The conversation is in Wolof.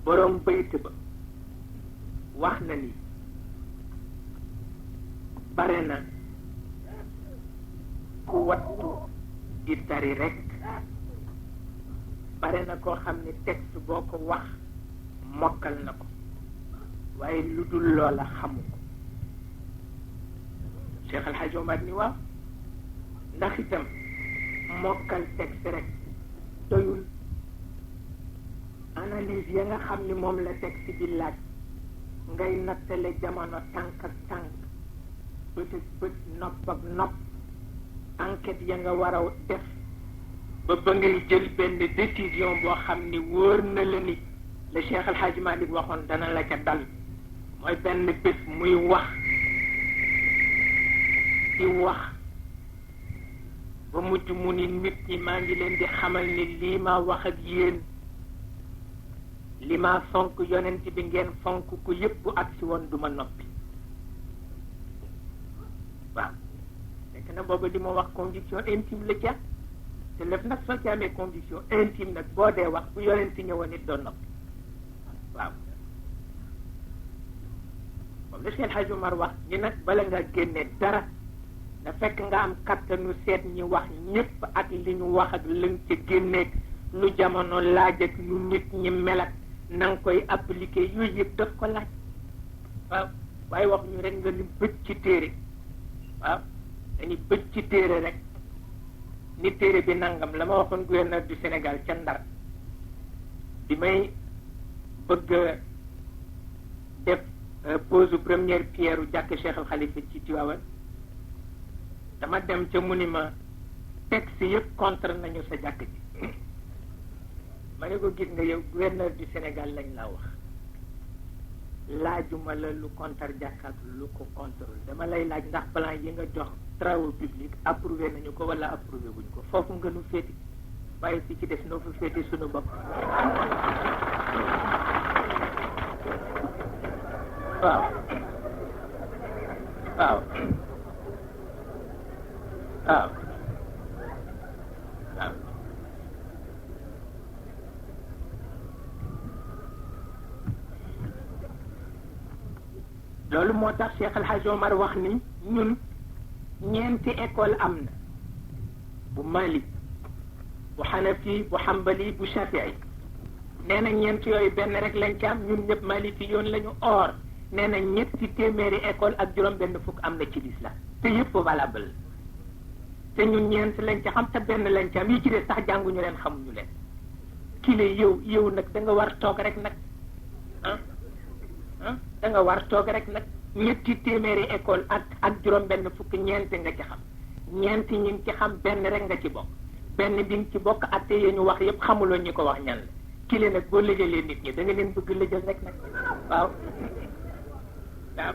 borom bayt ba wax na ni bare na ku wattu di tari rek bare na koo xam ne texte boo ko wax mokkal na ko waaye lu dul loola xamu ko Cheikh El Hadj Omar ni waaw ndax itam mokkal texte rek doyul analyse ya nga xam ni moom la texte bi laaj ngay nattale jamono tànk ak tànk bët ak bët nopp ak nopp enquête ya nga war a def ba ngay jël benn décision boo xam ni wóor na la ni le Cheikh El Hadj Malick waxoon dana la ca dal mooy benn bés muy wax di wax ba mujj mu ni nit ñi maa ngi leen di xamal ni lii ma wax ak yéen li ma fonk yonent bi ngeen fonk ko yëpp bu agsi woon du ma noppi waaw fekk na booba li ma wax conviction intime la ca te lépp nag soo ci amee conviction intime nag boo dee wax bu yonent ñëwoon it doo noppi waaw moom la Cheikh El Hadj Omar wax ni nag bala nga génne dara na fekk nga am kattanu seet ñi wax ñëpp ak li ñu wax ak lëng ca génneeg lu jamono laaj ak lu nit ñi melat na nga koy appliquer yooyu yëpp daf ko laaj waaw waaye wax ñu rek nga ni bëj ci téere waaw dañuy bëj ci téere rek ni téere bi nangam la ma waxoon gouverneur du Sénégal ca Ndar bi may bëgg def pose première pierre u jàkk Cheikh Al Khalifa ci Tivaouane dama dem ca mu ni ma texte yëpp contre nañu sa jàkk ji ma ne ko gis nga yow gouverneur du Sénégal lañ la wax laajuma la lu contre jàkk ak lu ko contrôle dama lay laaj ndax plan yi nga jox travaux publics approuvé nañu ko wala approuvé wuñ ko foofu nga nu féeti waaye fi ci des noo fa féeti suñu bopp waaw waaw waaw waaw loolu moo tax Cheikh El Hadj Omar wax ni ñun ñeenti école am na bu Malik bu Hanafi bu Hanbali bu Shafii nee na ñeent yooyu benn rek lañ ci am ñun ñëpp Maliki yoon lañu or nee na ñetti téeméeri école ak juróom benn fukk am na ci l'islam te yëpp valable te ñun ñeent lañ ci xam te benn lañ ci am yi ci des sax jànguñu leen xamuñu leen kii la yow nag da nga war toog rek nag da nga war toog rek nag ñetti téeméeri école ak juróom benn fukk ñeent nga ci xam ñeent ñi ngi ci xam benn rek nga ci bokk benn bi nga ci bokk atte yi ñu wax yëpp xamuloo ñi ko wax ñan la kii la nag boo lëjalee nit ñi da nga leen bëgg lëjal rek nag waaw waaw